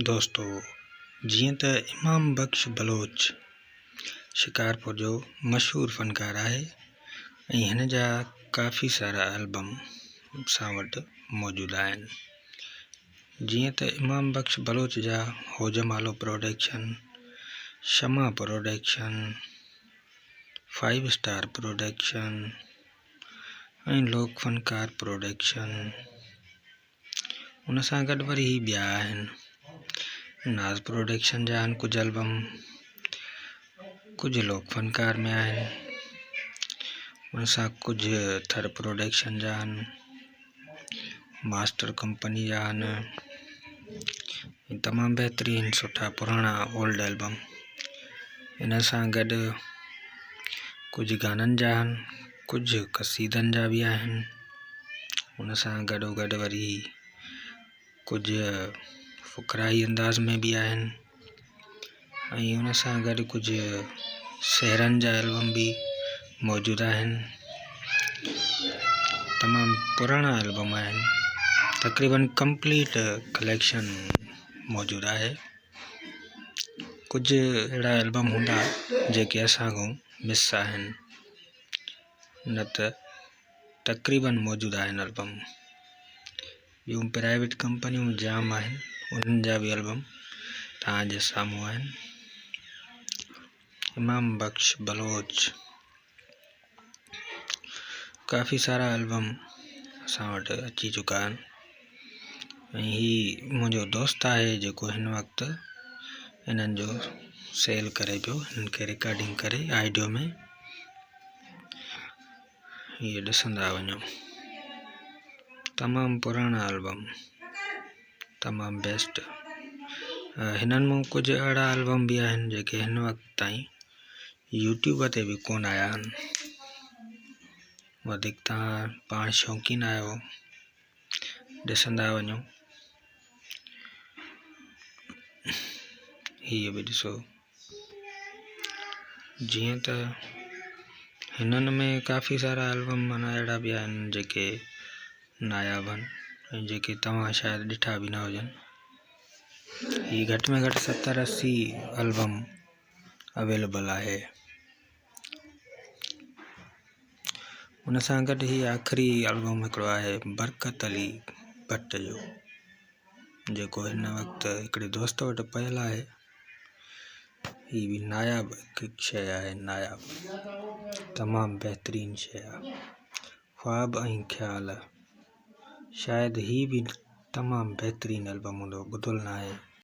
دوستو جيئن ته امام بخش بلوچ شڪارپور جو مشهور فنڪار آهي ۽ هن جا ڪافي سارا البم اسان وٽ موجود آهن جيئن ته امام بخش بلوچ جا Ho Jamalo production, Shama production, five star production ۽ Lok Fankar production ان سان گڏ وري هي ٻيا آهن ناز پروڊڪشن جا آهن ڪجهه البم ڪجهه لوڪ فنڪار ۾ آهن ان سان ڪجهه ٿر پروڊڪشن جا آهن ماسٽر ڪمپني جا آهن تمام بهترين سٺا پراڻا اولڊ البم ان سان گڏ ڪجهه گانن جا آهن ڪجهه قصيدن جا به آهن ان سان گڏو گڏ وري ڪجهه فقرائي انداز ۾ به آهن ۽ ان سان گڏ ڪجهه سهرن جا البم به موجود آهن تمام پراڻا البم آهن تقريبن ڪمپليٽ ڪليڪشن موجود آهي ڪجهه اهڙا البم هوندا جيڪي اسان کان مس آهن نه ته تقريبن موجود آهن البم ٻيون پرائيويٽ ڪمپنيون به جام آهن انهن جا به البم توهان جي سامهون آهن امام بخش بلوچ ڪافي سارا البم اسان وٽ اچي چڪا آهن ۽ هي منهنجو دوست آهي جيڪو هن وقت انهن جو سيل ڪري پيو هنن کي رڪارڊنگ ڪري آڊيو ۾ هي ڏسندا وڃو تمام پراڻا البم تمام بيسٽ هنن مان ڪجهه اهڙا البم به آهن جيڪي هن وقت تائين يوٽيوب تي به ڪونه آيا آهن وڌيڪ توهان پاڻ شوقين آهيو ڏسندا وڃو هيء به ڏسو جيئن ته هنن ۾ ڪافي سارا البم معنيٰ اهڙا به آهن جيڪي ناياب آهن ۽ جيڪي توهان شايد ڏٺا به نه هجن هي گهٽ ۾ گهٽ ستر اسي البم اويليبل آهي ان سان گڏ هي آخري البم هڪڙو آهي برڪت علي ڀٽ جو جيڪو هن وقت هڪڙي دوست وٽ پيل آهي هي به ناياب هڪ شيء آهي ناياب تمام بهترين شيء آهي خواب ۽ خيال شايد هي به تمام بهترين البم هوندو ٻڌل ناهي.